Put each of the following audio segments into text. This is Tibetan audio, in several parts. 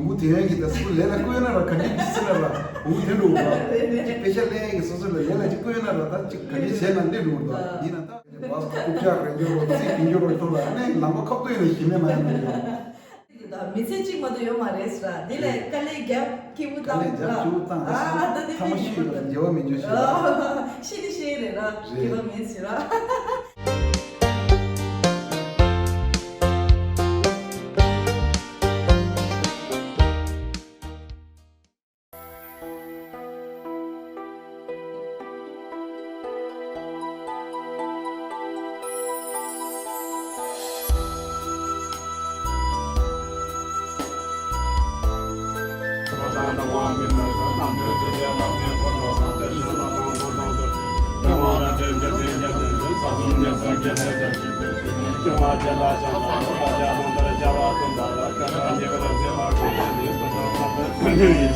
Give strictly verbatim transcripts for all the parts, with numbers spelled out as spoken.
འུ་དེ་ཡང་གི་ད་སུ་ལས་ལ་བསྐོས་ན་ར་ག་འདྲ་ཟེར་ན་ར་འུ་དེ་འགྲོ་བ། ཅིག་དཔེ་ཆ་ལས་ཀྱི་སོ་སོ་ལ་ལས་ལ་ཅིག་བསྐོས་ན་ར་ད་ཅིག་ག་འདྲ་བྱས་ན་འདི་འགྲོ་བ། ཡིན་ན་ད་བ་སྐུ་ཕྱག་རེ་འགྱུར་རོ་ཚིག་གི་འགྱུར་རོ་ཐོག་ལ་ནི་ལམ་པ་ཁབ་ཏུ་ཡིན་ན་ཞི་མེད་མ་ཡིན་ནོ། མི་ཚེ་གཅིག་མ་གཏོགས་ཡོད་མ་རེད་ཟེར། དེ་ལས་དཀའ་ལས་རྒྱབ་སྐྱིད་པོ་དཀའ་ལས་རྒྱབ་སྐྱིད་པོ་བཏང་། ཨ་ད་དེ་ཐ་མ་ཤི་ཡོད་ལ་འགྱེལ་བ་མི་འགྱུར་ཞེས་ར། ཤི་ནི་ཤི་རེད་ར། འགྱེལ་བ་མེད་ཟེར་ར། ཡ་ཡིན་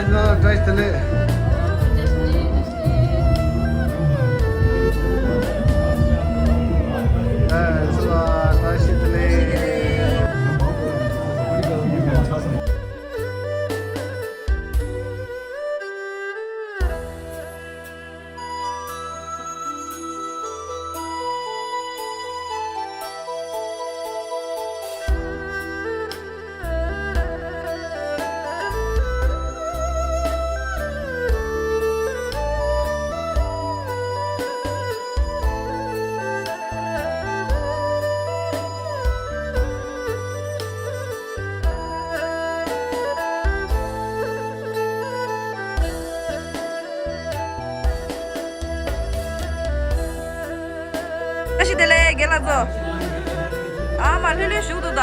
ན་བཀྲ་ཤིས་བདེ་ལེགས། ཨ་སུ་ལ་བཀྲ་ཤིས་བདེ་ལེགས། བཀྲ་ཤིས་བདེ་ལེགས་རྒན་ལགས་ཚོ། ཨ་མ་ལྷོད་ལྷོད་བཞུགས་འདུག་ད་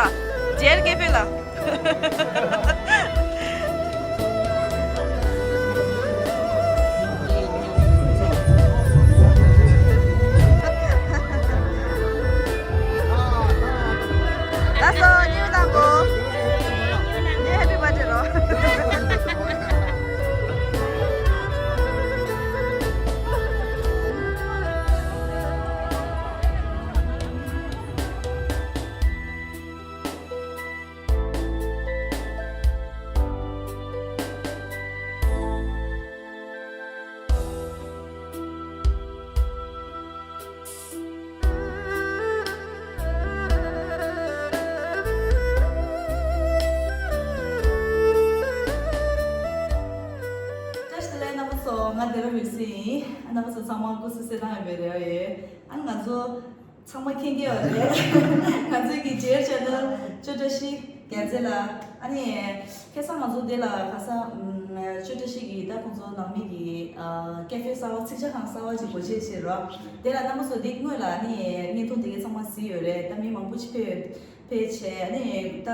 མཇལ་སྐད་ཕེབས་ལ། ལགས་སོ། སྙིང་ཐག་པ། ངས་ཧེ་པི་བར་ཐི་ཌེ་རོ། བཀྲ་ཤིས་བདེ་ལེགས་རྣམ་པ་ཚོ། ང་བདེ་ར་མི་སྲིད་ཡིན། རྣམ་པ་ཚོ་ཚང་མ་སྐུ་གཟུགས་གསལ་ཐང་ཡོད་པའི་རེ་བ་ཡོད། ཨ་ང་ཚོ་ཚང་མ་མཁྱེན་གྱི་ཡོད་རེད། ང་ཚོའི་གི་རྗེས་ཆེ་ན་ཅོ་བཀྲ་ཤིས་རྒྱལ་མཚན་ལགས། ཨ་ནི་ཁ་སང་ང་ཚོ་འདི་ལ་ཁ་སང་ཅོ་བཀྲ་ཤིས་ཀྱི་ད་ཁོང་ཚོ་ནང་མི་གི་ཀེ་ཧྥེ་གསར་པ་ཚིག་ཇ་ཁང་གསར་པ་ཅིག་སྒོ་ཕྱེ་བྱས་རོགས། དེ་ལ་རྣམ་པ་ཚོ་འདི་སྔོན་ལ་ཨ་ནི་བརྙན་ཐུང་དེ་གའི་ཚང་མ་གཟིགས་ཡོད་རེད། ད་མི་མང་པོ་ཅིག་ཕེབས་ཕེབས་བྱས། ཨ་ནི་ད་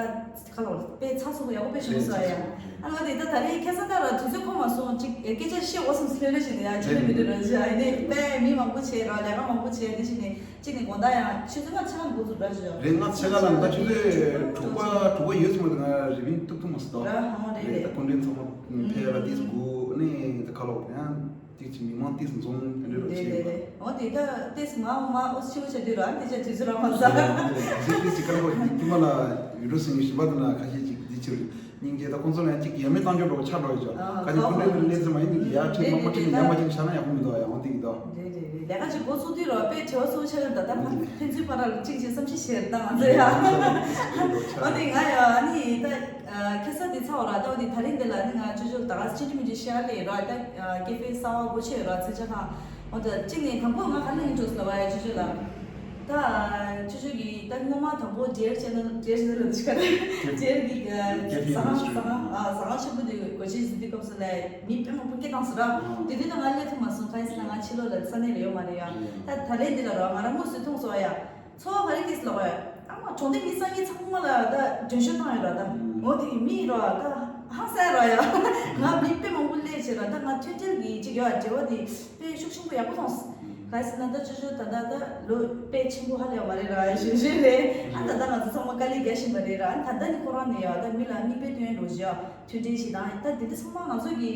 ཁ་ལོ་དཔེ་ཚགས་ཚུད་པོ་ཡག་པོ་དཔེ་བྱུང་སོང་ཡ། ཨ་ང་དེ་ད་ད་རེས་ཁ་སང་ད་ར་དུས་ཚོད་ཁོམ་མ་སོང་། ཅིག་སྐད་ཆ་བཤད་འོ་སོང་སི་ལེ་ལེ་ཞིག་ཡ་ཅི་ལེ་མི་དེ་ར་ཅི་ཨ་ནི་དཔེ་མི་མང་པོ་བྱས་ར་ལས་ཀ་མང་པོ་བྱས་དེ་བཞིན་ནི་གཅིག་ནི་དགོང་དག་ཡང་ཆུ་ཚོད་ལྔ་ཕྱེད་ཀ་འགོ་ཚུགས་ར་ཅི་ཡ། རེད། ལྔ་ཕྱེད་ཀ་ལ་ད་ཆུ་ཚོད་དྲུག་པ་དྲུག་པ་ཡོལ་སོང་བ་དེ་ང་རི་བིན་ཏུག་ཏུག་མ་སོང་། ར་ཧང་རེད་རེད། རེད། ད་སྐུ་མགྲོན་ཚང་མ་ཕེབས་ལ་ཏིས་སྒུག་ནི་ད་ཁ་ལོ་ཡང་། ཏིས་མི་མང་ཏིས་འཛོམས་དེ་འདྲ་རེད་རེད་རེད། འོ་དེ་ད་ཏིས་མ་འོ་མ་འོ་ཆེ་བོ་བྱ་དུས་ར་དེ་ཅག་དུས་ཚོད་རག་མ་ས། ཟི་ཏིས་ཅི་ཀ་ལ་བ་ཡིན་ཏི་མ་ལ་ཡུ་རོ་སིང་ཞིམ་པ་དང་ན་ཁ་ཤས་ཅིག་འདི་ཕྱིར་ སྙིང་རྗེ། ད་ཁོང་ཚོ་ལ་ཡང་གཅིག་ཡ་མེད་བཏང་ཆོག་འགྲོ་ཆགས་འགྲོ་ཡོད་ཅོག་ཨ་ཁ་ཅིག་ཁོ་འདྲ་འདྲ་ལས་ཚེ་མ་ཡིན་གྱི་ཡ་ཁྲིད་མ་མ་ཁྲིད་ནས་ཡ་མ་ཅིག་ཆགས་ན་ཡག་པོ་མི་འདུག་ཡ་འོང་དེ་གི་དོ། རེད་རེད་རེད། ལས་ཀ་ཅིག་འགོ་ཚུགས་དུས་རོ་དཔེ་བྲེལ་བ་ཚུགས་ཆགས་ན་ད་ལྟ་ཕ་ཕན་ཚུན་བར་ལ་གཅིག་ཅིག་བསམ་ཤེས་བྱེད་དང་ང་ཚོ་ཡ། འོ་དེ་ང་ཡ་ཨ་ནི་ད་ཁ་ས་དེ་ཚ་བ་ར་ད་འོ་དེ་ད་རིང་འདི་ལ་ནི་ང་ཅོ་ཅོ་ད་ག་ཅི་ཅི་མི་ཅི་ཤར་ལས་ར་ད་ཀེ་ཧྥེ་གསར་བ་སྒོ་ཕྱེ་ར་ཚེ་ཆ་ཁ། འོ་ད་གཅིག་ནས་དང་པོ་ང་ཧ་ལས་ཡིན་འགྲོ་ཟེར་བ་ཡ་ཅོ་ཅོ་ལ། ད་ཅོ་ཅོ་གི་ད་སྔོན་མ་དང་པོ་ཇེར་ཅེ་ནལ་ཇེར་ཅེ་ནལ་ལ་ཤ་ཇེར་གི་ཟ་ཁང་ཟ་ཁང་ཨ་ཟ་ཁང་ཆེན་པོ་དེ་སྒོ་ཕྱེ་ཟིན་དུས་སྐབས་སུ་ལ་མི་དཔེ་མང་པོ་སྐད་བཏང་ཟེར་ར། དེ་དུས་ད་ང་སླེབས་ཐུབ་མ་སོང་། གང་ཡིན་ཟེར་ན་ང་ཕྱི་ལོགས་ལ་ས་གནས་ལ་ཡོད་མ་རེད་ཡ། ད་ད་ལན་འདི་ལ་ར་ང་རང་དངོས་སུ་མཐོང་སོང་ཡ། ཚོར་བ་ག་རེ་སྐྱེས་ལོག་ཡ། ཨ་མ་གྲོང་སྡེ་མི་སང་ཉིན་ཚང་མ་ལ་ད་མགྲོན་ཤོག་བཏང་ཡོད་ར་ད། འོ་དེ་མི་ར་ད་ཧང་སང་ར་ཡ། ང་མི་དཔེ་མང་པོ་སླེབས་བྱས་ར་ད་ང་མཐུན་སྒྲིལ་གི་ཅིག་ཡོད་འབྲེལ་བ་དེ་དཔེ་ཤུགས་ཆེན་པོ་ཡག་པོ་མཐོང་སོང་། ག་རེ་ཟེར་ན་ད་ཅོ་ཅོ་ད་ད་ད་ལོ་དཔེ་ཆེན་པོ་ཧ་ལས་ཡོད་མ་རེད་ར་ཞུ་ཞུ་རེད། ཨ་ད་ད་ང་ཚོ་ཚང་མ་དཀའ་ལས་རྒྱག་བཞིན་པ་རེད་ར། ཨ་ད་ད་ནི་ཁོ་རང་ནས་ཡ་ད་མི་ལ་མིག་དཔེ་སྟོན་འགྲོ་བཞིན་ཡ་མཐུན་སྒྲིལ་བྱེད་སྟངས་ད་དེ་འདྲ་ཚང་མ་ང་ཚོ་གི་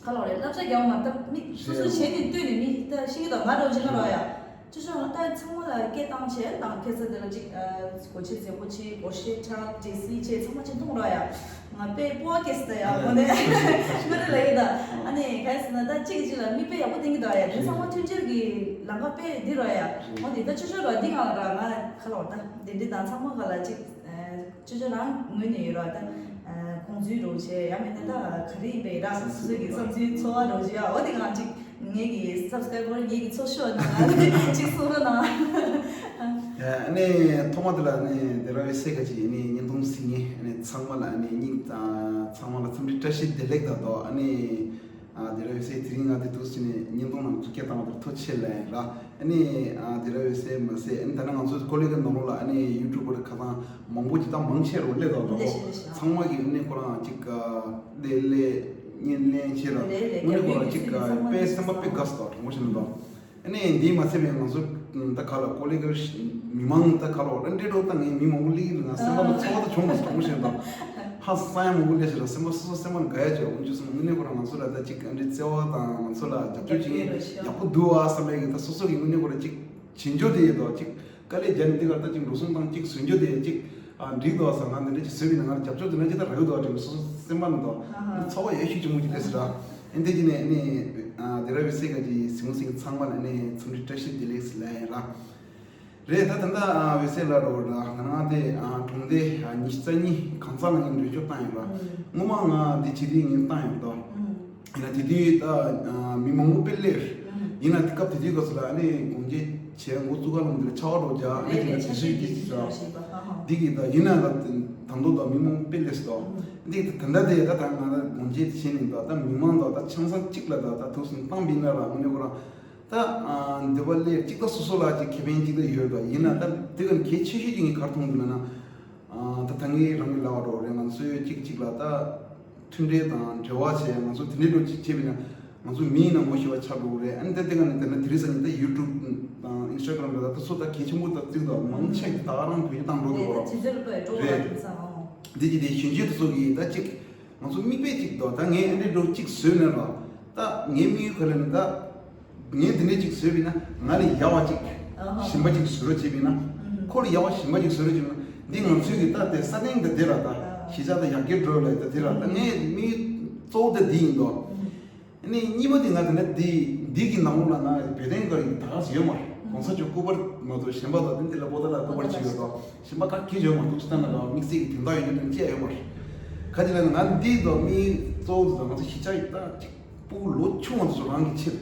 ཁ་ལོ་རེད། བསླབ་བྱ་རྒྱག་མ་ཐབས་མི་སོ་སོ་བྱས་ནས་ལྟོས་ནས་མི་ད་ཤེས་ཀྱི་དང་ང་རོ་བྱེད་ན་རོ་ཡ། ཅོ་ཅོ་ད་ཚང་མ་ལ་སྐད་བཏང་བྱས་དང་ཁ་ས་དེ་ལ་ཅིག་སྒོ་ཕྱེ་མཛེས་པོ་བྱེད་སྒོ་ཕྱེ་ཁྲག་འདྲེ་སིལ་བྱེད་ཚང་མ་བྱེད་མཐོང་རོ་ཡ། ང་དཔེ་སྤོ་བ་སྐྱེས་སི་ད་ཡ་ངོ་ནས་ངོ་རེ་ལ་ཡོད་ད། ཨ་ནི་ག་རེ་ཟེར་ན་ད་གཅིག་གཅིག་ལ་མིག་དཔེ་ཡག་པོ་བསྟན་གྱི་འདུག་ཡ། དེ་ཚང་མ་མཐུན་སྒྲིལ་གྱི་ལམ་ཁ་དཔེ་འདི་རོ་ཡ། འོ་དེ་ད་ཅོ་ཅོ་ར་འདི་ང་ལ་ར་ང་ཁ་ལོ་ད་དེ་འདྲི་དང་ཚང་མ་ག་ལ་ཅིག་ཅོ་ཅོ་རང་ངོས་ནས་ཡོད་ར་ད། དགོངས་ཚུལ་རོགས་བྱས་ཡང་མིན་ན་ད་ག་རེ་ཡིན་པའི་ར་སོ་སོ་གི་བསམ་ཚུལ་ཚོར་བ་རོགས་བྱས་ཡ། འོ་དེ་ང་ཅིག་ངེད་ཀྱི་སབ་སི་ཀ་རའི་བར་ངེད་ཀྱི་ཚོགས་ཤོག་ནང་ཅིག་གསུང་རོགས་གནང་། ཨ་ནི་ཐོག་མ་དེ་ལ་ཨ་ནི་དེ་ར་བའི་སེ་ག་ཅིག་ཨ་ནི་བརྙན་ཐུང་གཟིགས་མཁན་ཨ་ནི་ཚང་མ་ལ་ཨ་ནི་སྙིང་ཚང་མ་ལ་འཚམས་འདྲི་བཀྲ་ཤིས་བདེ་ལེགས་དང་ཐོག་ཨ་ནི། ཨ་དེ་ར་བའི་སེ་དེ་རིང་ང་དེ་འདུག་ཟེར་ནས་བརྙན་ཐུང་ནང་ཚུགས་སྐད་བཏང་བ་དེར་ཐུགས་རྗེ་ཆེ་ལབ་ཡིན་ར། ཨ་ནི་ཨ་དེ་ར་བའི་སེ་མ་ཟད་ཨ་ནི་ད་ནང་ང་ཚོ་ཀོ་ལི་གི་ནང་ལོགས་ལ་ཨ་ནི་ཡུ་ཊུབ་པར་ཁ་སང་མང་པོ་ཅིག་ད་མང་ཆེ་རུ་སླེབས་དང་འགྲོ་ལེ་ཤ་ལེ་ཤ། ཨ། ཚང་མ་གི་ཨ་ནི་ཁོ་རང་ཅིག་ཨ་སླེབས་སླེབས་བརྙན་ལེན་བྱེད་ར། ལེ་ལེ་དངོས་གནས་ཁོ་རང་ཅིག་ཨ་དཔེ་སེམས་པ་དཔེ་དགའ་སོང་དྲང་པོ་བཤད་ན་དང་། ཨ་ནི་འདིས་མ་ཚད་པའི་ང་ཚོ་ད་ག་ལ་ཀོ་ལི་གི་མི་མང་ད་ག་ལ་འདྲེ་འགྲོ་ད་ངའི་མི་མང་པོ་སླེབས་ཀྱི་འདུག་ང་སེམས་པ་ལ་ཚོར་བ་ད་བྱུང་མ་སོང་དྲང་པོ་བཤད་ན་དང་། ཧ་སང་ཡ་མང་པོ་སླེབས་ཤག་ར། སེམས་པ་སོ་སོ་སེམས་པ་དགའ་ཡ་བྱས་འོང་རྒྱུ་སོང་། དངོས་གནས་ཁོ་རང་ང་ཚོ་ལ་ད་ཅིག་ཨ་འདྲའི་བརྩེ་བ་དང་ང་ཚོ་ལ་རྒྱབ་སྐྱོར་བྱེད་མཁན་ཡག་པོ་འདུག་ཨ་བསམ་པའི་གི་ད་སོ་སོ་གི་དངོས་གནས་ཁོ་རང་ཅིག་བྱེད་འཇོག་དེ་ཡོད་དོ། ཅིག་དཀའ་ལས་རྒྱབ་ནས་འདི་གར་ད་ཅིག་འགྲོ་སོང་བཏང་ཅིག་བཟོས་འཇོག་དེ་ཅིག་ཨ་འགྲིག་འདུག་ཨ་བསམ། ང་འདི་འདྲ་ཅིག་བཟོས་པ་ཡིན་ན་ང་རྒྱབ་སྐྱོར་དེ་འདྲ་ཅིག་ད་རག་གི་འདུག་ཨ་དྲན་སོ་སོ་སེམས་པ་ནང་དོ་ཚོར་བ་ཡོད་ཤུགས་ཆེན་པོ་ཅིག་སླེབས་སོང་ར། ཨ་འདི་ཅི་ནས་ཨ་ནི་ཨ་དེ་ར་བའི་སེ་ག་ཅིག་གཟིགས་མོ་གཟིགས་མཁན་ཚང་མ་ལ་ཨ་ནི་འཚམས་འདྲི་བཀྲ་ཤིས་བདེ་ལེགས་ཟེར་ལབ་ཡིན་ར། རེད། ད་ད་ལྟ་ཨ་འོད་ཟེར་ལ་རོགས་ད་ང་རང་དེ་ཨ་གྲོང་སྡེ་ཨ་ཉི་ཤུ་རྩ་གཉིས་གངས་ཚང་ལ་ངས་མགྲོན་ཤོག་བཏང་ཡོད་ར། སྔོན་མ་ང་འདི་བྱེད་དུས་ངས་བཏང་ཡོད་དོ། ཡིན་ན་དེ་དུས་ད་ཨ་མི་མང་པོ་དཔེ་སླེབས། ཡིན་ན་དེ་སྐབས་དེ་དུས་སྐབས་སུ་ལ་ཨ་ནི་དགོངས་བྱེད་བྱས་འགོ་བཙུགས་ག་ལ་མི་འདུག་ལ་ཆར་པ་རོགས་རྒྱག་ཨ་ནི་དེ་ལ་དེ་སུས་དེ་ཅིག་ད་འདི་གི་ད་ཡིན་ན་ད་དང་ཐོག་ད་མི་མང་པོ་དཔེ་སླེབས་སོ། འདི་ད་ད་ལྟ་དེ་ད་ད་ང་ད་དགོངས་བྱེད་བྱས་ནས་ད་ད་མི་མང་ད་ད་ཆང་ས་གཅིག་ལ་ད་ད་ཐུགས་སུན་བཏང་པ་ཡིན་ན་ར་དངོས་གནས་ཁོ་རང་། ད་ཨ་འདི་པ་ལས་གཅིག་ད་སོ་སོ་ལ་ཅིག་ཁེ་ཕན་གཅིག་ད་ཡོད་དོ། ཡིན་ན་ད་དེ་ག་གལ་ཆེ་ཤོས་ཅིག་ངས་ག་རེ་མཐོང་འདུག་ལབ་ན། ཨ་ད་ད་ངས་རང་གི་ལབ་པ་འདྲ་བོ་རེད། ང་ཚོས་གཅིག་གཅིག་ལ་ད་མཐུན་འབྲེལ་དང་འབྲེལ་བ་བྱས་ང་ཚོ་དེ་འདྲའི་འགྲོ་ཅིག་བྱས་པ་ཡིན་ན་ང་ཚོ་མི་ཡིན་ན་ངོ་ཤེས་པ་ཆགས་འགྲོ་གི་རེད། ཨ་ནི་ད་དེ་ག་ནས་དེ་ན་དེ་རིང་སང་ཉིན་ད་ཡུ་ཊུབ་དང་ཨིན་སི་ཊ་གྷ་རམ་རེད། ད་ད་སོ་ད་གལ་ཆེན་པོ་ད་བརྩི་གི་འདུག་མང་ཆེ་ད་ག་རང་བོད་ཡིག་བཏང་འགྲོ་གི་ཡོད་རེད། འདི་ཅི་དེ་གཞོན་སྐྱེས་དེ་ཚོ་གི་ད་གཅིག་ང་ཚོ་མིག་དཔེ་གཅིག་འདུག་ད་ངས་ཨ་འདྲའི་འགྲོ་གཅིག་བཟོས་ནས་ལ། ད་ངའི་དམིགས་ཡུལ་ག་རེ་ལབ་ན་ད། ངས་འདི་འདྲའི་གཅིག་བཟོས་པ་ཡིན་ན་ང་ལས་ཡག་པ་གཅིག་ཨ་ཧ། གཞན་པ་གཅིག་བཟོ་རོགས་བྱས་པ་ཡིན་ན། ཨུམ། ཁོ་ལས་ཡག་པ་གཞན་པ་གཅིག་བཟོ་རོགས་བྱས་པ་ཡིན་ན། འདི་ང་ཚོའི་གི་ད་དེ་ས་སྟེང་དེ་དེ་ལ་ད་ཨ། གཞིས་ཆགས་ད་ཡར་རྒྱས་འགྲོ་ལ་ད་དེ་ལ་ད་ངའི་དམིགས་ཡུལ་གཙོ་བོ་ད་འདི་ཡིན་འདུག་ཨུམ། ཨ་ནི་གཉིས་པ་དེ་ང་དེ་འདྲ་འདི་འདི་གི་ནང་ལོགས་ལ་ང་བོད་དོན་སྐོར་ཡིན་ད་ག་ཡོད་མ་རེད། གོང་ས་མཆོག་སྐུ་པར་མ་གཏོགས་གཞན་པ་དང་དེ་འདི་ལ་པོ་ཏ་ལ་སྐུ་པར་ཅིག་ཡོད་དོ། གཞན་པ་ག་གེ་ཡོད་མ་འདུག་སྟངས་ལ་དམིགས་བསལ་གྱི་དོན་དག་ཡོད་མཁན་ཅི་ཡང་ཡོད་མ་རེད། ག་ཅི་ལབ་ན་ང་འདི་དང་མི་གཙོ་བོ་དང་ང་ཚོ་གཞིས་ཆགས་ཡིན་ད་ཅིག་སྤུ་གུ་ལོ་ཆུང་བ་ཚོ་རང་གི་ཕྱིར།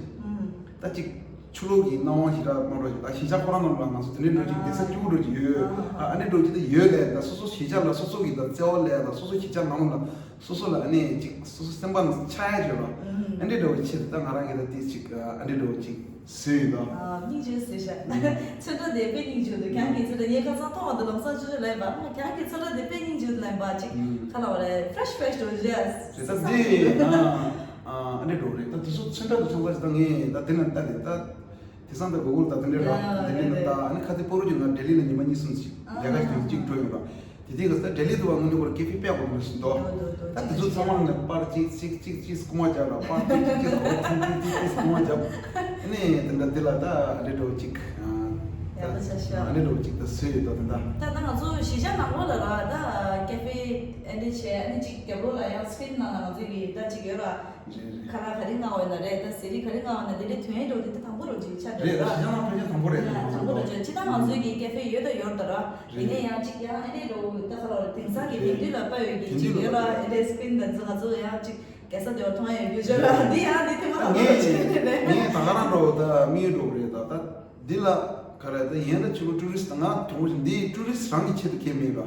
ད་ཅིག་ཕྱི་ལོགས་ཀྱི་སྣང་བ་ཞིག་རག་མ་རོགས་ཞིག་ད་གཞིས་ཆགས་ཁོ་རང་ནང་ལ་ང་ཚོ་དེ་འདྲའི་འགྲོ་ཅིག་སྡེ་ཚན་བཅུ་དགུ་འགྲོ་ཅིག་ཡོད། ཨ་ནི་འགྲོ་ཅིག་ད་ཡོད་ལས་ད་སོ་སོ་གཞིས་ཆགས་ལ་སོ་སོ་གི་ད་བརྩེ་བ་ལས་ད་སོ་སོ་གཞིས་ཆགས་ནང་ལ་སོ་སོ་ལ་ཨ་ནི་ཅིག་སོ་སོ་སེམས་པ་ནང་ཆགས་ཡ་བྱོས་ལ། ཨ་འདྲའི་འདྲ་བོ་ཕྱིར་ད་ང་རང་གི་ད་ཏིས་ཅིག་ཨ་འདྲའི་འདྲ་བོ་ཅིག་བཟོས་ཡོད་ད། ཨ་སྙིང་རྗེ་ཟེར་ཤག་ཚོན་ཁྲ་དེ་དཔེ་སྙིང་རྗེ་འདུག་ཁྱེད་རང་གི་ཚོན་ཁྲ་ངས་ཁ་སང་མཐོང་བ་དང་ལམ་སང་ཅོ་ཅོ་ལབ་པ་ཁྱེད་རང་གི་ཚོན་ཁྲ་དེ་དཔེ་སྙིང་རྗེ་འདུག་ལབ་པ་ཅིག་ཁ་ལ་བ་རེད་ཕྲེཤ་ཕྲེཤ་འགྲོ་རེད། རེད་ད་འདི་ཨ་འདྲའི་འདྲ་བོ་རེད། ད་དེ་ཚོ་ཚོན་ཁྲ་དང་ཚོན་ཁ་ཅིག་ད་ངས་ད་དེ་ན་ད་རེད་ད། དེང་སང་ད་གུ་གུལ་ད་དེ་འདྲའི་ར་དེ་འདྲའི་ན་ད་ཨ་ནི་ཁ་ཏི་པོ་རུ་ཅིག་ང་ལྡི་ལི་ལ་ཉི་མ་གཉིས་གསུམ་ཅིག་ལས་ཀ་ཞིག་ཅིག་འགྲོ་ཡོད་ར། དེ་དུས་ཀྱི་ད་ལྡི་ལི་དུ་བ་ངོ་ནི་བར་ཀེ་ཕི་པད་གོ་མི་སུ་འདུག་ད་དེ་ཚོ་ཚང་མ་ནས་པར་ཅིག་ཅིག་ཅིག་ཅིག་སྐུ་མ་བྱ་ར་པར་ཅིག་ཅིག་ཅིག་གོ་ཐུང་ཅིག་ཅིག་ཅིག་སྐུ་མ་བྱ། ཨ་ནི་དེ་འདྲ་དེ་ལ་ད་རེ་འགྲོ་ཅིག་ཨ། ཡག་པོ་ཆགས་ཤག་ཨ་ནི་འདྲ་བོ་ཅིག་ད་བཟོས་ཡོད་ད་དེ་འདྲ། ད་ད་ང་ཚོ་གཞིས་ཆགས་ནང་ལོགས་ལ་ར་ད་ཀེ་ཧྥེ་ཨེ་འདྲ་བྱས། ཨ་ནི་ཅིག་རྒྱབ་ལོགས་ལ་ཡང་སི་ཀྲིན་ནང་ལ་ང་ཚོ་གི་ད་ཅིག་ཡོད་ར། རེད་རེད། ཁ་ལག་ག་རེ་མངགས་འོས་ན་རེད། ད་ཟས་རིགས་ག་རེ་མངགས་འོས་ན་དེ་འདྲའི་དོན་ཡོད་འགྲོ་དེ་ད་དང་པོ་རུ་ཅིག་ཆགས་རེད། རེད་ད་ར། གཞིས་ཆགས་ནང་ཕལ་ཆེར་དང་པོ་རེད། ཡ་དང་པོ་རུ་ཅིག་ཅི་ད་ང་ཚོའི་གི་ཀེ་ཧྥེ་ཡོད་ད་ཡོད་ད་ར། ཡིན་ནའི་ཡང་ཅིག་ཡང་ཨེ་འདྲའི་འགྲོ་ད་ཁ་ལོ་ར་དེང་སང་གི་དེང་དུས་ལ་དཔའ་ཡོད་ཀྱི་ཅིག་ཡོད་ར། ཨེ་འདྲའི་སི་ཀྲིན་ད་ང་ཚོ་ཡང་ཅིག་རྒྱལ་ས་དེ་བ་མཐོང་ཡ་ཡོད་རྒྱུ་ཅོ་ལ་འདི་ཡང་འདི་ཐེངས་མ་དང་པོ་ཅིག་རེད། ངས་ད་ག་རང་འགྲོ་ད་མིའི་འགྲོ་རེད་ད། ད་འདི་ལ་ག་རེ་ད་ཡན་ད་ཕྱི་ལོ་ཊུ་རི་སི་ང་དྲུང་འདི་ཊུ་རི་སི་རང་གི་ཆེད་དུ་ཁེལ་མེད་པ།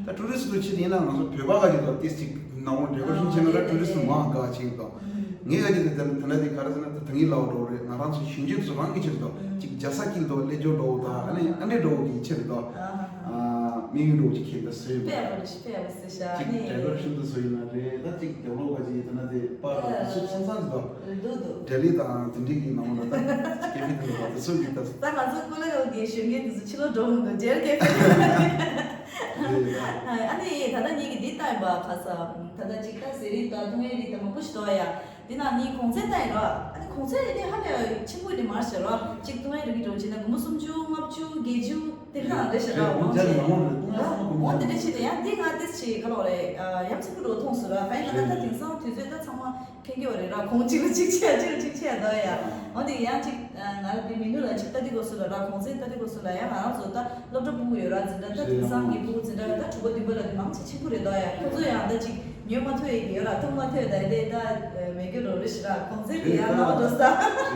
ད་ཊུ་རི་སི་ལོ་ཆེད་དུ་ཡིན་ན་ང་ཚོ་བོད་པ་ག་ཅིག་ད་ཏིས་ཅིག་ནང་ལོ་ཌེ་ཀོ་རེ་ཤན་བྱས་ན་ད་ཊུ་རི་སི་མང་ག་ཅིག་ད། ངས་ག་ཅིག་ད་དེ་ལ་དེ་ག་རེ་ཟེར་ན་ད་ད་ངའི་ལའོ་འགྲོ་རེད། ང་རང་ཚོ་གཞོན་སྐྱེས་ཚོ་རང་གི་ཆེད་དུ་ད་ཅིག་རྒྱ་ས་དཀྱིལ་དུ་སླེབས་འཇོག་འགྲོ་ད། ཨ་ནི་ཨ་འདྲས་འགྲོ་གི་ཆེད་དུ་ད་དམིགས་ཡུལ་འགྲོ་ཅིག་ཁེལ་ད་ཟེར་ཡོད་པ། དཔེ་ཡག་པོ་རེད། དཔེ་ཡག་པོ་ཟེར་ཤག་ཅིག་ཨ་ནི་ཌེ་ཀོ་རེ་ཤན་དུ་བཟོ་ཡིན་ན་རེད། ད་ཅིག་རྒྱབ་ལོགས་པ་ཅིག་ཡིན་ན་དེ་པར་དང་དེ་ཚོ་ཆུང་ཚང་ཅིག་དང་འདུག་འདུག་ལྡི་ལི་དང་དེ་འདྲའི་གི་ནང་ལ་ད་ཀེ་ཧྥེ་དེ་འདྲ་དང་དེ་ཚོ་གི་ད། ད་ང་ཚོ་ཀོ་ལེ་གལ་གྱི་གཞོན་སྐྱེས་དེ་ཚོ་ཕྱི་ལོགས་འགྲོ་མི་འདུག་མཇལ་ཀེ་ཧྥེ། རེད་ད། ཨ་ནི་ད་ལྟ་ངེད་ཀྱི་འདི་ལྟ་ཡིན་པ་ཁ་ས། ད་ལྟ་ཅིག་ད་ཟས་རིགས་དང་འཐུང་ཡས་རིགས་དང་མང་པོ་ཞིག་འདུག་ཡ། འདི་ནང་ངེད་གོང་ཚད་ལྟ་ཡིན་རོ། ཨ་ནི་གོང་ཚད་དེ་ཧ་ལས་ཆེན་པོ་དེ་མ་རེད་ཤག་རོ། ཅིག་འཐུང་ཡས་རིགས་ཀྱི་འགྲོ་བྱས་ན་སྒོར་མོ་སུམ་ཅུ་ལྔ་བཅུ་བརྒྱད་ཅུ། དེ་འདྲ་རེད་ཤག་ར། འོ་དེ་འདྲ་བྱས་ཏེ་ཡང་འདི་ང་ཏིས་ཆེ་ག་ལོག་རེད། ཡ་མཚན་པོ་འགྲོ་མཐོང་སོང་ར། ག་ཡིན་ན་ད་དེང་སང་དུས་ཚོད་ད་ཚང་མ་མཁྱེན་གྱི་ཡོད་རེད་ར། གོང་གཅིག་ལ་གཅིག་ཆེ་གཅིག་ལ་གཅིག་ཆེ་འདུག་ཡ། འོ་དེ་ཡང་གཅིག་ང་ལ་དེ་མི་ནུ་ལ་གཅིག་ལྟ་དུས་སྐབས་སུ་ལ་ར། གོང་ཚད་ལྟ་དུས་སྐབས་སུ་ལ་ཡང་ང་རང་ཚོ་ད་སློབ་གྲྭ་ཕྲུ་གུ་ཡོད་ར། འཛིན་གྲྭ་ད་དེང་སང་གི་ཕྲུ་གུ་འཛིན་གྲྭ་ད་དྲུག་པ་བདུན་པ་ལ་དེ་མང་ཆེ་ཕྲུ་གུ་རེད་འདུག་ཡ། ཁོ་ཚོ་ཡང་ད་གཅིག་ཉོས་མ་ཐུབ་ཡས་ཀྱི་ཡོད་ར། ཐུབ་མ་ཐུབ་ད་དེ་ད་མེད་རྒྱུ་རོ་རེད་ཤག་ར། གོང་ཚད་དེ་ཡང་མང་འགྲོ་ས།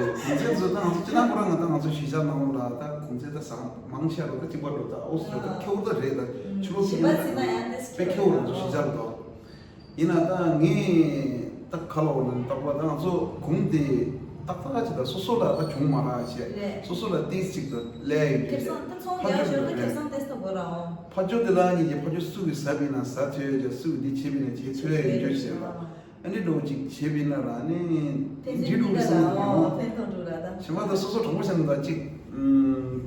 གོང་ཚད་ཚོ་ད་ང་ཚོ་སྤྱི་བཏང་ཁོ་རང་ང་ད་ང་ཚོ་གཞིས་ཆགས་ནང་ལ་ད་གོང་ཚད་ད་ས་མང་ཆེ་རོ་ད་གཅིག་པ་འགྲོ་ད། ཨོ་སི་ད་ཁེ་བོ་ད་རེད་ད། ཕྱི་ལོགས་སུ་ཡོང་ད་དཔེ་ཁེ་བོ་རོ་ང་ཚོ་གཞིས་ཆགས་རེད་ད། ཡིན་ན་ད་ངས་ད་ཁ་ལོ་ནས་ད་པ་ད་ང་ཚོ་གོང་དེ་ཏག་ཏག་ཅིག་ད་སོ་སོ་ལ་ད་བྱུང་མ་རག་བྱས། རེད། སོ་སོ་ལ་ཏིས་ཅིག་ད་ལས་ཡོད་ཁེ་བཟང་ད་ཚོང་རྒྱག་ཞོར་ད་ཁེ་བཟང་ཏེས་ད་དགོས་ར་འོང་། ཕ་ཇོ་དེ་ལ་ངེད་ཀྱི་ཕ་ཇོ་སུ་གི་ཟབ་ཡིན་ན་ཟ་ཐོས་ཀྱི་སུ་གི་འདི་བྱེད་པ་ཡིན་ན་བྱེད་ཚོད་ཡ་ཡོད་རྒྱུ་བྱས་ལ། ཨ་འདྲི་འགྲོ་ཅིག་བྱེད་པ་ཡིན་ན་ར་ནི་འདི་འགྲོ་གི་སེམས་འདུག་ཡང་ཕན་ཐོགས་འགྲོ་ར་ད། ཞེ་མ་ད་སོ་སོ་གྲོང་པ་ཤ་ན་ད་ཅིག་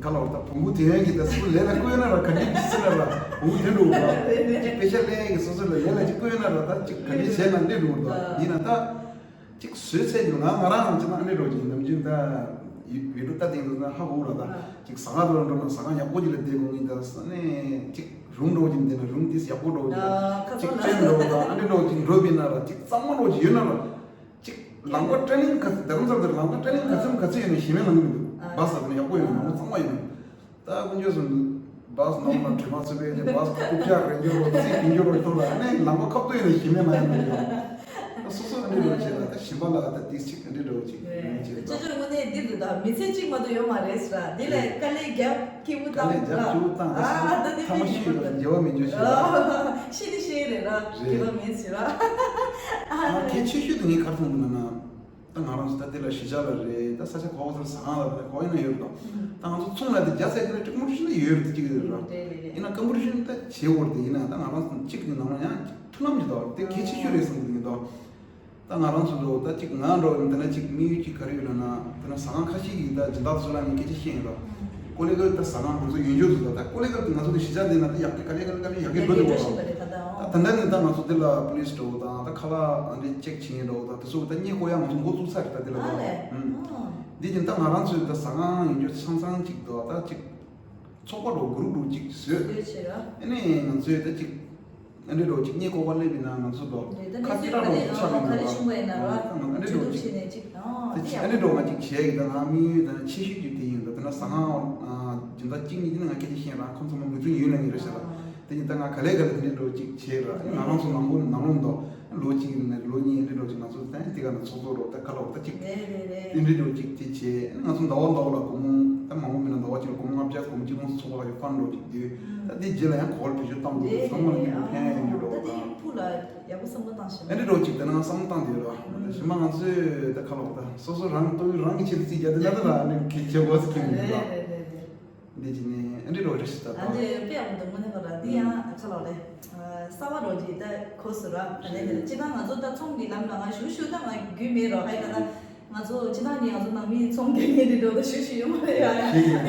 ཁ་ལོ་ད་བོང་བུ་དེ་ཡན་གྱི་ད་སུ་ལས་ལ་བསྐོས་ན་ར་ག་འདྲི་ཅི་སེ་ན་ར་བོང་བུ་དེ་འགྲོ་ར་ཅིག་དཔེ་ཆ་ལས་ཀྱི་སོ་སོ་ལ་ལས་ལ་ཅིག་བསྐོས་ན་ར་ད་ཅིག་ག་འདྲི་བྱས་ན་འདྲི་འགྲོ་ར་ད། ཡིན་ན་ད། ཅིག་བཟོས་ཚད་ཀྱི་ང་ང་རང་ཅིག་ན་ཨ་ནི་འགྲོ་ཅིག་ནམ་རྒྱུན་ད་ཡུ་ཊུབ་ལྟ་སྟེང་དུ་ན་ཧ་གོ་ར་ད། ཅིག་ཟ་ཁང་དུ་འགྲོ་ན་ཟ་ཁང་ཡག་པོ་ཅིག་ལ་བསྡད་དགོས་ངེས་ད་ས་ནས་ཅིག་རུམ་འགྲོ་ཅིག་འདི་ན་རུམ་ཏིས་ཡག་པོ་འགྲོ་ཅིག་ཅིག་ཅན་འགྲོ་ད་ཨ་ནི་འགྲོ་ཅིག་འགྲོ་བི་ན་ར་ཅིག་གཙང་མ་འགྲོ་ཅིག་ཡོད་ན་ར་ཅིག་ལམ་ཁ་ཊེ་ནིང་ག་ཚོད་རྡ་རམ་ས་ལ་དེར་ལམ་ཁ་ཊེ་ནིང་ག་ཚོད་ག་ཚོད་ཡོད་ན་ཞེ་མེད་ལམ་མི་འདུག་བ་ས་དེ་ན་ཡག་པོ་ཡོད་ན་ལམ་ཁ་གཙང་མ་ཡོད་ན། ད་དཀོན་མཆོག་གསུམ་བཱས་ནང་ལ་དྲི་མ་ཚུད་པའི་བཱས་ཁོག་ཅག་རེ་འགྱུར་རོ་ཚིག་གི་འགྱུར་རོ་ཐོག་ལ་ཨ་ནི་ལམ་ཁ་ཁབ་ཏུ་ཡིན་ན་ཞི་མེད་ན་ཡིན་ན་ཡོད། ད་སོ་སོ་ཨ་འདྲི་འགྲོ་བྱེད་ལ་ད་ཞིམ་པ་ལ་ད་ཏིག་ཅིག་ཨ་འདྲི་འགྲོ་ཅིག་ཨ་འདྲི་བྱེད་ལ། ཅོ་ཅོ་དངོས་གནས་འདི་འདུག་ད་མི་ཚེ་གཅིག་མ་གཏོགས་ཡོད་མ་རེད་ཟེར་ར། འདི་ལས་དཀའ་ལས་རྒྱབ་ཁྱི་བུ་དཀའ་ལས་བཏང་རྒྱབ་ར། ཁྱི་བུ་བཏང་ཨ་ད་ད་ད་མ་ཤི་ཡོད་ལ་འགྱེལ་བ་མི་འཇོ་ཞེས་ར། ཤི་ནི་ཤི་རེད་ར། རེད། འགྱེལ་བ་མེད་ཟེར་ར། ཨ་ང་གལ་ཆེ་ཤོས་དེ་ངས་གར་མཐོང་གི་ན་ན། ད་ང་རང་ཚོ་ད་འདི་ལ་གཞིས་ཆགས་ལ་རེད། ད་ས་ཆ་ག་བ་ཚོར་ཟ་ཁང་ལ་རེད། ག་བ་ཡིན་ན་ཡོད་རེད་དོ། ད་ང་ཚོ་ཚོང་ལ་དེ་རྒྱ་ཚད་དེ་ལ་ཀམ་པུ་ཊི་ཤན་ད་ཡོད་རེད་དེ་གཅིག་རེད་ར། རེད་རེད་རེད། ཡིན་ན་ཀམ་པུ་ཊི་ཤན་ད་བྱེད་འོར་དེ་ཡིན་ན་ད་ང་རང་ཚོ་གཅིག་གི་ནང་ལ་ཡང་མཐུན་ལམ་གྱི་དོ་དེ་གལ་ཆེ་ཤོས་རེད་བསམ་གི་འདུག་ཡིན་དོ། ད་ང་རང་ཚོ་འགྲོ་ད་གཅིག་ང་འགྲོ་ཡིན་ད་ན་གཅིག་དམིགས་ཡུལ་གཅིག་ག་རེ་ཡོད་ལ་ན་ད་ན་ཟ་ཁང་ཁ་ཤས་ཀྱིས་ད་སྦྱིན་བདག་ཚོ་ལ་ངས་སྐད་ཆ་བཤད་ཡིན་ར། ཀོ་ལེ་གལ་ད་ཟ་ཁང་ང་ཚོ་ཡོད་འཇོག་ཚོ་ད་ད་ཀོ་ལེ་གལ་དེ་ང་ཚོ་གི་གཞིས་ཆགས་འདི་ན་ད་ཡག་གི་ག་ལེ་ག་ལེ་ག་ལེ་ཡག་གི་འགྲོ་འདུག་བ། ད་ད་ནི་ད་ང་ཚོ་འདི་ལ་པུ་ལིས་འགྲོ་དང་ད་ཁ་ལག་ཨ་འདྲེ་ཅེག་བྱེད་མཁན་འགྲོ་དང་དེ་ཚོ་ད་གཉེར་དགོས་ཡ་ང་ཚོ་འགོ་བཙུགས་ཚར་རེད་ད་འདི་ལ་ད། འདི་བཞིན་ད་ང་རང་ཚོའི་ད་ཟ་ཁང་ཡོད་འཇོག་ཆང་ཚང་ཅིག་འདུག་ད་ཅིག་ཚོགས་པ་འགྲོ་གུ་རུབ་འགྲོ་ཅིག་བཟོས། ཨ་ནི་ང་ཚོས་ད་ཅིག་ཨ་འདྲེ་འགྲོ་ཅིག་གཉེར་དགོས་པ་སླེབས་ཡིན་ན་ང་ཚོ་ད་ཁ་ཅིག་ར་འགྲོ་ཅིག་ཆགས་ཡིན་ན་ཨ་འདྲེ་འགྲོ་ཅིག་ཨ་འདྲེ་འགྲོ་ང་ཅིག་བྱས་ཡིན་ད་ང་དམིགས་ཡུལ་ད་ཆེ་ཤོས་ཀྱི་དེ་ཡིན་ད་ད་ན་ཟ་ཁང་སྦྱིན་བདག་གཅིག་གཉིས་དེ་ནི་ང་སྐད་ཆ་བཤད་ར་ཁོང་ཚོ་མ་མི་ཚུན་ཡོད་ལ་ངེས་རེད་ཟེར་ལ། དེ་ཡིན་ད་ང་ག་ལེ་ག་ལེ་དེ་འདྲེ་འགྲོ་ཅིག་བྱས་ར་ང་རང་ཚོ་ནང་པོ་ནང་ལོགས་འདུག་ལོ་གཅིག་ཡིན་ན་ལོ་གཉིས་ཡིན་འདྲེ་འགྲོ་ཅིག་ང་ཚོ་ད་དེ་ག་ན་ཚོགས་གཙོ་རོགས་ད་ཁ་ལོག་ད་ཅིག་དེ་འདྲེ་འགྲོ་ཅིག་དེ་བྱས་ང་ཚོ་ཟླ་བ་ཟླ་བ་ལ་སྒོར་མོ་ད་མང་པོ་མིན་ན་ཟླ་བ་གཅིག་ལ་སྒོར་མོ་ལྔ་བརྒྱ་སྒོར་མོ་གཅིག་སྟོང་ཚོགས་པ་ལ་ཡོད་ཕར་འགྲོ་ཅིག་དུས་ད་དེ་རྗེས་ལ་ཡང་གོ་བ་བེད་སྤྱོད་བཏང་འགྲོ་ཚང་མ་ལ་ཉིན་ཕན་ཡོད་འགྲོ་ད། ཡག་པོ་བསམ་བློ་བཏང་ཤེས། ཨ་འདྲེ་འགྲོ་ཅིག་ད་ནང་བསམ་བློ་བཏང་དེ་ར། ཞི་མ་ང་ཚོས་ད་ཁ་ལོག་ད་སོ་སོ་རང་ལྟོས་རང་གི་ཆེད་རྩིས་རྒྱག་དེ་ད་ད་ཨ་ནི་གི་བྱེད་དགོས་ཟེར་གྱི་མི་འདུག་ར། འདི་ཅི་ནས་ཨ་འདྲེ་འགྲོ་རེ་ཞིག་ད་ད། ཨ་འདྲེ་དཔེ་ཡག་པོ་འདུག་དངོས་གནས་ཁ་ལོག་འདི་ཡང་ཁ་ལོག་རེད། གསར་བ་རོ་ཅིག་ད་གོ་སོང་ར། ཨ་ནི་ཅི་ད་ང་ཚོ་ད་ཚོང་གི་ལམ་ལ་ང་ཞུ་ཞུ་ད་ང་རྒྱུས་མེད་རོ་ཧའི་ད་ད། ང་ཚོ་སྤྱི་བཏང་གི་ང་ཚོ་ནང་མིའི་ཚོང་རྒྱག་མཁན་དེ་འགྲོ་ད་ཞུ་ཞུ་ཡོད་མ་རེད་ཡ། ཞེས་ཡིན།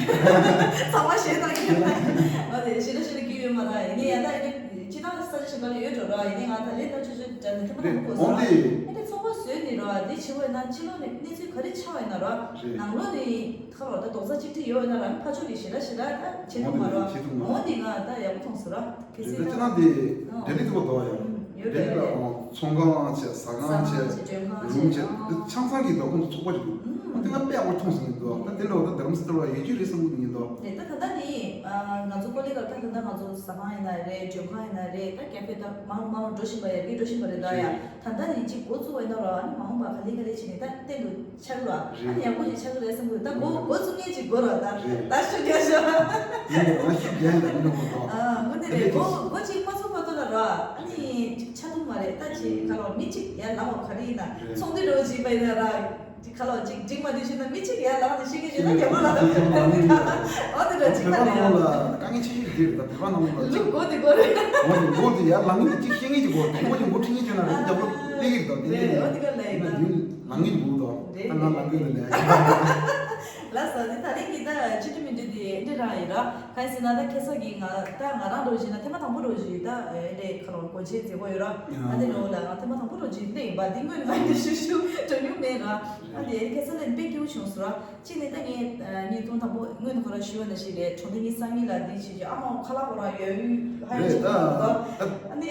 ཚང་མ་ཞེས་དང་ཡོད་མ་རེད། ང་དེ་ཞེ་ད་ཞེ་ད་རྒྱུས་ཡོད་མ་རེད། ཡིན་ཡ་ད་ཡིན་སྤྱི་བཏང་ས་ཆ་ཞིག་ག་ལ་ཡོད་འགྲོ་ར་ཡིན་ང་ད་ལས་ད་ཆུ་ཆུ་དྲན་ནས་ཐེངས་མ་རེད་དང་པོ་གོ་སོང་། འོང་དེ། ཨེ་དེ་ཚོང་པ་ བཟོས་ནི་རོ། འདི་བྱེད་པ་ཡིན་ན་ཕྱི་ལོགས་ནས་གནས་ཚུལ་ག་རེ་ཆགས་པ་ཡིན་ན་རོ། རེད། ནང་ལོགས་ནས་ཁ་ལོ་ད་རྡོག་རྩ་གཅིག་སྒྲིལ་ཡོད་ན་རང་ཕར་ཕྱོགས་ཀྱི་ཞེ་དྲག་ཞེ་དྲག་ད་བྱེད་ཐུབ་མ་རོ། འོ་འདི་ང་ད་ཡག་པོ་མཐོང་སོང་ར། གལ་སྲིད་ད་ཅི་ན་དེ་ཨང་ལྡི་ལི་དུ་བ་དོ་ཡང་ཡོད་ལྡི་ལི་ལ་རེད། ཨང་ཚོང་ཁང་བྱས། ཟ་ཁང་བྱས། ཟ་ཁང་བྱས། མགྲོན་ཁང་རུམ་བྱས། བྱས། ཨང་། དེ་ཆང་ཚང་གི་དོ་ཁོང་ཚོ་ཚོགས་པ་ཅིག་འདུག་ཨང་། དེ་ང་དཔེ་ཡག་པོ་མཐོང་སོང་གི་འདུག་ད་དེ་འདྲ་བ་ད་དྷ་རམ་ས་ལ་བ་ཡོད་རྒྱུ་རེད་བསམ་གི་འདུག་ཨང་། རེད། ད་ད་ལྟ་ནི་ང་ཚོ་ཀོ་ལི་གར་ད་ད་ལྟ་ང་ཚོ་ཟ་ཁང་ཡིན་ན་རེད། མགྲོན་ཁང་ཡིན་ན་རེད། ད་ཀེ་ཧྥེ་ད་མང་མང་འགྲོ་བཞིན་པ་ཡ་གི་འགྲོ་བཞིན་པ་རེད། ད་ཡ་ད་ལྟ་ནི་གཅིག་འགོ་བཙུགས་པ་ཡིན་ན་རོ། ཨ་ནི་མ་འོངས་པ་ག་ལེ་ག་ལེ་བྱས་ནས་ད་གཏན་དུ་ཆགས་རོ། ཨ་ནི་ཡག་པོ་ཞིག་ཆགས་ཀྱི་རེད་བསམ་གི་འདུག་ད་འགོ་འགོ་བཙུགས་མཁན་ཅིག་དགོས་རོ། ད་རེད། ད་ཤུགས་རྒྱག་ཤོག་ཡིན་ནའང་ཤུགས་རྒྱག་ཡིན་ད་མི་འདྲ་མོ་དང་། ཨ་དངོས་གནས་རེད། འགོ་འགོ་གཅིག་མ་བཙུགས་བར་དུ་ལ་རོ། ཨ་ནི་ཅིག་ཆགས་ཐུབ་མ་རེད། ད་ཅིག་ག་ལོ་མི་གཅིག་ཡར་ལངས་བ་ག་རེ་ཡིན་ན། རེད། ཚོང་འདུས་འགྲོ་བྱེད་པ་ཡིན་ན་ར། ཅིག་ག་ལོ་ཅིག་འགྲིག་མ་འགྲིག་ཤེས་ན་མི་གཅིག་ཡར་ལངས་ནས་ཤེས་ཀྱི་ཡོད་ན་རྒྱ་མོ་ལ་ད་ལྟ་ལ་ལངས་ནས། འོ་དེ་འདྲ་ཅིག་བོད་པ་ནང་ལ་དཀའ་ངལ་ཆེ་ཤོས་དེ་རེད། ད་བོད་པ་ནང་ལ་ལུག་མགོ་དེ་མགོ་རེད། འོ་དེ་མགོ་དེ་ཡར་ལངས་ནས་ཅིག་ཤེས་ངེས་ཀྱི་མགོ་དང་པོ་ཅིག་མགོ་ཁྲིད་ངེས་བྱུང་ན་རེད། རྒྱབ་ལོགས་སླེབས་ཀྱི་རེད། ད་དེ་འདྲ་རེད། འོ་དེ་ག་ལ་ཡིན་ད། ཡིན་ན་ལངས་ངེས་ཀྱི་མགོ་དང་། རེད། ད་ང་ལངས་ངེས་ཀྱི་ལས། ལགས་སོ། དེ་ད་རེས་ཀྱི་ད་ཆུ་ཏི་མི་འདུག་དེ་འདྲ་རང་ཡིན་ར། གང་ཡིན་ཟེར་ན་ད་ཁ་སང་གི་ང་ད་ང་རང་འགྲོ་བཞིན་ན་ཐེངས་མ་དང་པོ་འགྲོ་བཞིན་ད་ཨེ་འདྲའི་ཁ་ལོ་སྒོ་འབྱེད་མཛད་སྒོ་ཡོད་ར། ཨ་འདི་འགྲོ་ལ་ང་ཐེངས་མ་དང་པོ་འགྲོ་བཞིན་འདི་ཡིན་པ། འདི་སྔོན་ང་ཡི་ཤུ་ཤུ་འགྲོ་མྱོང་མེད་ར། ཨ་འདི་ཨེ་ཁ་སང་ལ་དཔེ་སྐྱིད་པོ་བྱུང་སོང་ར། གཅིག་ནས་ད་ངས་བརྙན་ཐུང་དང་པོ་སྔོན་དུ་ཁོ་རང་ཞུས་པ་ནང་བཞིན་རེད། གྲོང་སྡེ་གཉིས་གསར་རྙིང་ལ་འདི་བྱེད་ཀྱི་ཨ་མ་ཁ་ལག་ཁོ་རང་ཡོད་ཡུལ་ཧ་ཡོད་རེད། ཅིག་ད་ད་ཨ་ནི་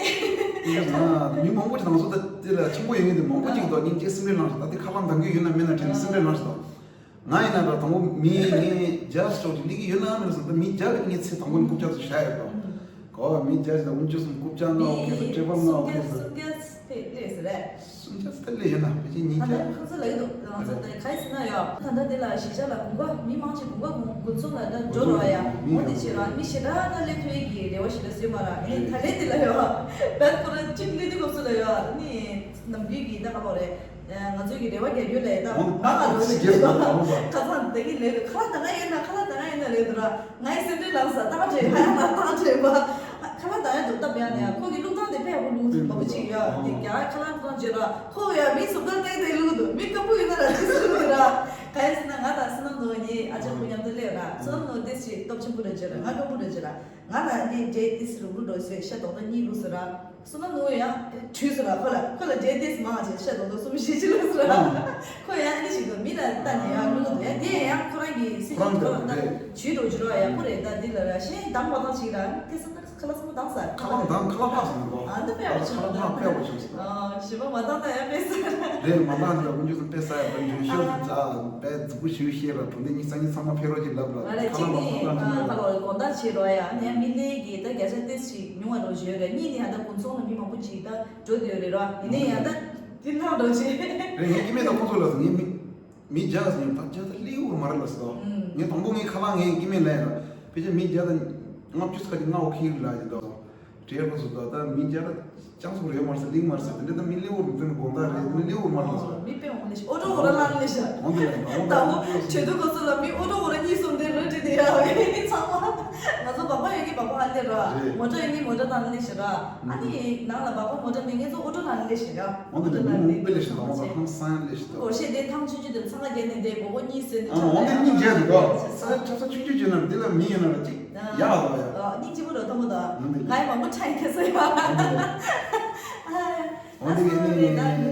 ད་མི་མང་པོ་ཅིག་ང་ཚོ་ད་དེ་ལ་ཆེན་པོ་ཡོད་ངེས་དེ་མང་པོ་ཅིག་འདུག་སྙིང་རྗེ་སེམས་ཁྲལ་གནང་ཞིག་ད་དེ་ཁ་ལག་འདང་གི་ཡོད་ན་མེད་ན་དྲན་ནས་སེམས་ཁྲལ་གནང་ཞིག་འདུག་ང་ཡིན་ན་ད་དང་པོ་མི་ངས་ཇཱཇ་ཆོག་ཅིག་སླེབས་ཀྱི་ཡོད་ན་མེད་ན་བསམ། ད་མི་བརྒྱ་ལ་ངས་ཚེ་དང་པོ་ནས་རྐུབ་བཀྱག་ཚོ་བཞག་ཡོད་དོ། གོ་མི་བརྒྱ་ཞིག་ལ་དགུ་བཅུ་སུམ་རྐུབ་བཀྱག་ང་འོག་གི་སྤྲད་པ་ང་འོག་གི་སུམ་བརྒྱ་སུམ་བརྒྱ་ཚེ་སླེབས་ཟེར་རེད། སུམ་བརྒྱ་ཚེ་སླེབས་ཡོད་ན་ཕལ་ཆེར་ཉིས་ད་བརྒྱ། ལྟ་ཁོང་ཚོ་ལ་ཡོད་དོ། ང་ཚོ་ད་ག་ཡིན་ཟེར་ན་ཡོད། ད་ལྟ་འདི་ལ་གཞིས་ཆགས་ལ་དགུན་ཁ་མི་མང་ཆེ་དགུན་ཁ་དགུན་ཚོང་ལ་ད་འགྲོ་རོགས་ཡ། འོ་དེ་བྱེད་རོགས་མི་ཞེ་དྲག་ད་སླེབས་ཐུབ་ཡས་ཀྱི་རེ་བ་ཞེ་དྲག་བཟོས་མ་ར། ཨ་ནི་ད་ལན་འདི་ལ་ཡོད། བད་ཁོ་ར་གཅིག་སླེབས་དུས་སྐབས་སུ་ལ་ཡོད། ཨ་ནི་ནམ་རྒྱུན་གྱི་ད་ག་ལོ་རེད། ང་ཚོའི་གི་རེ་བ་རྒྱག་རྒྱུ་ལས་ད་འོ་ང་ལ་ལོ་ཞིག་རྒྱབ་ལ་འོ་ཁ་སང་དེ་གི་ལས་དུ་ཁ་ལག་ད་ང་ཡོད་ན་ཁ་ལག་ད་ང་ཡོད་ན་ལས་དུ་ར། ང་ཡི་སེམས་ཁྲལ་ལངས་ས་ད་ག་བྲེལ་ཧ་ཡ་ན་ད་ག་བྲེལ་བ། ཁ་ལག་ད་ཡ་དུ་སྟབས་ཡག་ནས་ཁོ་གི་བླུག་སྟངས་དེ་དཔེ་ཡག་པོ་བླུག་འདུག་མ་བུ་ཅིག་ཡོད་དེ་རྒྱ་ཁ་ལག་བླུག་སྟངས་བརྗོད་ར། ཁོ་ཡ་མི་སུབ་ད་ཏེ་ཏེ་བླུག་འདུག་མི་སྐམ་པོ་ཡོད་ན་ར་ཅི་སུ་བླུག་འདུག་ར། ག་ཡིན་ཟེར་ན་ང་དང་བསོད་ནམས་ནོར་གཉིས་ཨ་ཅག་ཁོ་མཉམ་དུ་སླེབས་ར། བསོད་ནམས་ནོར་ཏེ་ཞིག་སྟོབས་ཆེན་པོ་རེད་བརྗོད་ར། ང་སྐམ་པོ་རེད་བརྗོད་ར། ང་ལ་ནི་འབྲས་ཏི་སི་རུག་རུག་འགྲོ་ཟེར་ཤ་རྡོག་རྡོག་གཉིས་བླུགས་ཟེར་ར། བསོད་ནམས་ནོར་ཡང་བྲོས་ཟེར་ར། ཁོ་ལ་ཁོ་ལ་འབྲས་ཏི་སི་མང་ཆེ་ཤ་རྡོག་རྡོག་གསུམ་བཞི་བཅུ་བླུགས་ཟེར་ར། ཁོ་ཡང་ཨ་ནི་ཞིག་ཏུ་མི་ལ་ལྟ་ནས་ཡང་བླུགས་འདུག་ཡང་དེ་ཡང་ཁོ་རང་གི་སྲིད་ཇུས་ཁོ་རང་ལྟ་ཇུས་འགྲོ་ཇུས་རོགས་ཡག་པོ་རེད། ད་འདི་ལ་ར་གཞན་འདང་བ་དང་ཅིག་ར་ཁེ་ས་ཁ་ལག་ཚང་མ་འདང་ས་ཁ་ལག་འདང་ཁ་ལག་ཕག་སོང་གོ་ཨ་འདི་དཔེ་ཡག་པོ་བྱུང་ཁ་ལག་ཕག་དཔེ་ཡག་པོ་བྱུང་སོང་། ཞི་བ་མ་འདང་ན་ཡང་དཔེ་ས་རེད། མ་འདང་ན་ཡང་ཀུན་སྤྱོད་སོང་དཔེ་ས་ཡག་པོ་བྱུང་ཤོར་དུ་ཙ་དཔེ་རྫིག་པོ་ཞིག་ཤེས་ར། དོན་དེ་གཉིས་ས་གཉིས་ཚང་མ་ཕེ་རོགས་ཀྱི་ལབ་ར། ཨ་རེ་ཁ་གཅིག་ལག་ནི་མ་ཁ་ལག་ཁ་ལག་དགོང་དག་བྱེད་རོགས་ཡ་ནས་མི་ལས་ཀྱི་ད་བརྒྱ་ཆ་ཏེ་ཞིག་ཉུང་བ་རོགས་བྱོས་རེད། གཉིས་ནི་ཡང་ད་དགུན་ཚོང་ལ་མི་མང་པོ་ཅིག་ད་འགྲོ་དེ་རེད་ར། ཡིན་ནའི་ཡང་ད་དེ་ལྷག་འགྲོ་ཆེ་རེད། ངས་སྐྱེ་དམན་དང་ཁོང་ཚོ་ལ་ངས་མི་མི་བརྒྱ་ཟིན་ད་བརྒྱ་ད་སླེབས་ཡོད་མ་རེད་ལ་ཟེར། ངས་དང་པོ་ངའི་ཁ་ལག་ངས་སྐྱེ་དམན་ལ་ཡིན་ར། ཕལ་ཆེར་མི་བརྒྱ་ད་ལྔ་བཅུ་ཁ་ཅིག་ང་འོ་ཁེ་ཡིག་ལ་ཡིན་ད། བྲེལ་བ་སུ་ད་ད་མི་བརྒྱ་ད་ཅང་སུ་རེད་མ་རེད་ཟེར། སླེབས་མ་རེད་ཟེར། དེ་འདྲ་ད་མི་སླེབས་འོར་མི་དོན་དགོང་དག་རེད། དེ་ནི་སླེབས་འོར་མ་རེད་ཟེར། མི་དཔེ་འོང་ལེ་ཤ་ཨོ་ཏོ་འོ་ར་ལངས་ལེ་ཤ། འོང་དེ་ལ་འོང་ད་འོ་ཆོས་དུ་གོ་སོ་ལ་མི་ཨོ་ཏོ་འོ་ར་གཉིས་སོང་དེ་རོ་ཏི་དེ་ཡ་ཚང་མ་ང་ཚོ་བག་པ་ཡོད་ཀྱི་བག་པ་ཧ་ལེ་ར། མོ་ཊ་ཡོད་ཀྱི་མོ་ཊ་ནང་ལེ་ཤ་ར། ཨ་ནི་ནང་ལ་བག་པ་མོ་ཊ་མི་ངེད་ཚོ་ཨོ་ཏོ་ནང་ལེ་ཤ་ར། འོང་དེ་ལ་མི་མོ་པེ་ལེ་ཤ་ད་འོང་ད་ཧང་སང་ལེ་ཤ་ད། སྒོར་གཞས་དེ་ཐང་ཆུང་ཆུང་དེ་ཚང་ང་རྒྱན་ནས་དེ་མགོ་བོ་གཉིས་ཟེར་ནས། ཨ་འོང་དེ་གཉིས་རྒྱན་འདུག་ག་ས་ཆ་ས་ཆུང་ཆུང་བྱས་ན་འདི་ལ་མི་ཡོད་ན་ར་ཅིག་ཡག་ལ་ཡ། སྙིང་རྗེ་པོ་རེད་ཐོག་མོ་དང་། ང་ཡི་མང་པོ་ཁྲ་ཡིན་ཁ་སོ་ཡ། འོན་ཏེ་ཨ་ནི་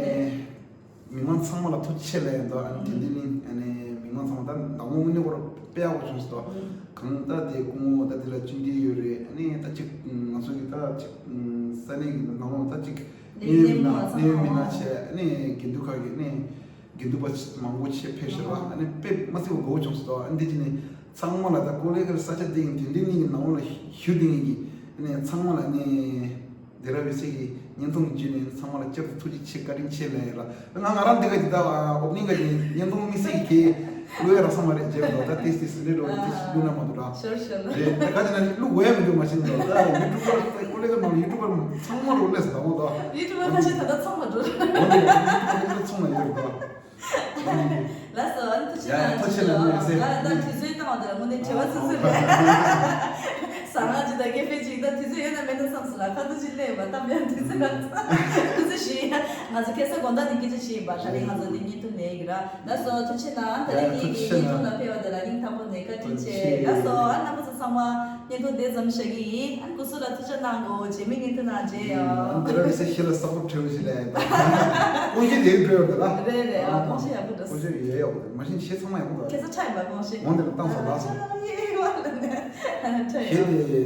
མི་མང་ཚང་མ་ལ་ཐུགས་རྗེ་ཆེ་ལབ་ཡིན་དོ། ཨ་ནི་དེ་འདི་ནི་ཨ་ནི་མི་མང་ཚང་མ་ད་ཟླ་ངོ་དངོས་གནས་ཁོ་ར་དཔེ་ཡག་པོ་བྱུང་སོང་དོ། གང་ལྟར་དེ་སྐུ་ངོ་ད་དེ་ལ་བཅར་འདྲི་ཡོད་རེད། ཨ་ནི་ད་ཅིག་ང་ཚོ་གི་ད་ཅིག་ས་གནས་ཀྱི་ནང་ལོགས་ད་ཅིག་གནས་ཡུལ་མི་སྣ་གནས་ཡུལ་མི་སྣ་བྱས། ཨ་ནི་དགེ་འདུན་ཁག་གི་ཨ་ནི། དགེ་འདུན་པ་མང་པོ་ཆེ་ཕེབས་ཤག་པ། ཨ་ནི་དཔེ་མ་སྲིད་པ་དགའ་བོ་བྱུང་སོང་། ཨ་ནི་འདི་ཅི་ནི་ཚང་མ་ལ་ད་ཀོ་ལེ་གར་ས་ཆ་འདི་ཡིན་དེ་འདྲའི་གནས་ཀྱི་ནང་ལ་བཞུགས་དེ་ངེད་ཀྱི་ཨ་ནི་ཚང་མ་ལ་ཨ་ནི་དེ་ར་བའི་སྲས་ཀྱི་བརྙན་ཐུང་བརྒྱུད་ནས་ཚང་མ་ལ་བསྐྱར་དུ་ཐུགས་རྗེ་ཆེ་བཀའ་དྲིན་ཆེ་ལབ་ཡིན་ལ། ང་ང་རང་འདི་ག་ཅི་ད་ཨོ་པ་ནིང་ག་ཅི་བརྙན་ཐུང་དམིགས་བསལ་གྱི་གལ་བློ་ཡ་རག་ས་མ་རེད་བྱས་པ་ད་ཏིས་ཏིས་སི་འདྲེ་འགྲོ་ཏིས་བླུག་ན་མ་འདུག་ར། ཤོར་ཤོར་ལ། རེད། ད་ག་ཅི་ན་བླུག་འོས་མི་འདུག་མ་ཤེས་འདུག་ད་ཡུ་ཊུབ་པར་ཀོ་ལེ་གར་ནང་ལ་ཡུ་ཊུབ་པར་ཚང་མ་རུ་སླེབས་སོང་ད་འོ་ད། ཡུ་ཊུབ་པར་ཁ་ཤས་ད་ལྟ་ཚང་མ་འགྲོ་ར། འོ་ད་ཡུ་ཊུབ་པར་ཁ་ཤས་ཚང་མ་ཡོད་རེད་ད། ལགས་སོ། ཨ་ནི་ཐུགས་རྗེ་ཡ་ཐུགས་རྗེ་གནང་ཞུ་ཡ་ཟེར། ང་ད་དུས་ཚོད་བཏང་བ་དེ་ལ་དངོས་གནས་བྲེལ་བ་ཚ་ཚ་རེད། ཟ་ང་ཅི་ད་ཀེ་ཧྥེ་ཅིག་ད་དུས་ཚོད་ཡོད་ན་མེད་ན་བསམ་སོང་ལ་ཁ་ཐུག་ཅིག་སླེབས་པ་ད་མེད་དུས་ཚོད་ར་ཐུགས་རྗེ་ཞུ་ཡ། ང་ཚོ་ཁ་སང་དགོང་དག་ནས་སྐད་ཆ་བཤད་ཡིན་པ། ད་རེས་ང་ཚོ་འདི་བརྙན་ཐུང་ལེན་གི་ར། ལགས་སོ། ཐུགས་རྗེ་གནང་། ད་རེས་ངེད་ཀྱི་བརྙན་ཐུང་ལ་ཕེབས་པ་དེ་ལ་སྙིང་ཐག་པ་ནས་བཀའ་དྲིན་ཆེ། ལགས་སོ། ཨ་རྣམ་པ་ཚོ་ཚང་མ་བརྙན་ཐུང་དེ་ཙམ་བཞག་གི་ཡིན། ཨ་སྐུ་གཟུགས་ལ་ཐུགས་ཆེ་གནང་གོ་རྗེས་མའི་བརྙན་ཐུང་ནང་མཇལ་ཡོང་། ཨ་འདི་ར་བའི་སྲས་ཤི་ལ་ས་ཁོ་བྲེལ་བ་ཞིག་ལས། ཁྱེད་དེ་འགྲོ་ཡོད་ད། རེད་རེད། ཨ། ཨ། གོང་ཞིག་ཡག་པོ་འདུག་གོང་ཞིག་ཡོད། ཡག་པོ་འདུག་མ་གཞི་གཞས་ཚང་མ་ཡག་པོ་འདུག་ཁ་སང་ཁྲ་ཡིན་པ། གོང་ཞིག་འོང་དེ་ལ་བཏང་སོང་། ལགས་སོ། ཡེ་ཡེ་བ་ལ་ནས་ཁྲ་ཡིན། གཞས་དེ་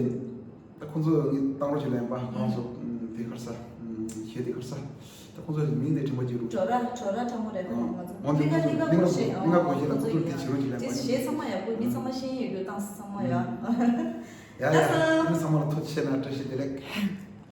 ད་ཁོང་ཚོ་ངས་བཏང་རོགས་བྱེད་ལབ་ཡིན་པ། ཁོང་ཚོ་དེ་གར་ས་གཞས་དེ་གར་ས། ད་ཁོང་ཚོ་མིང་དེ་དྲན་པ་བརྗེད་འགྲོ། གྲོ་ར། གྲོ་ར་ཁྲ་མོ་རེད། ད་ང་ཚོ་འོང་དེ་གླིང་ཁ། གླིང་ཁ་གོང་ཞིག་གླིང་ཁ་གོང་ཞིག་ལ་ཁོང་ཚོ་དེ་བྱེད་རོགས་བྱེད་ལབ་ཡིན་པ། དེ་གཞས་ཚང་མ་ཡག་པོ། མི་ཚང་མ་ཤེས་ཡོད་རྒྱུ། བཏང་ས་ཚང་མ་ཡག་ཡ་ཡ། མི་ཚང་མ་ལ་ཐུགས་རྗེ་ཆེ་གནང་། བཀྲ་ཤིས་བདེ་ལེགས།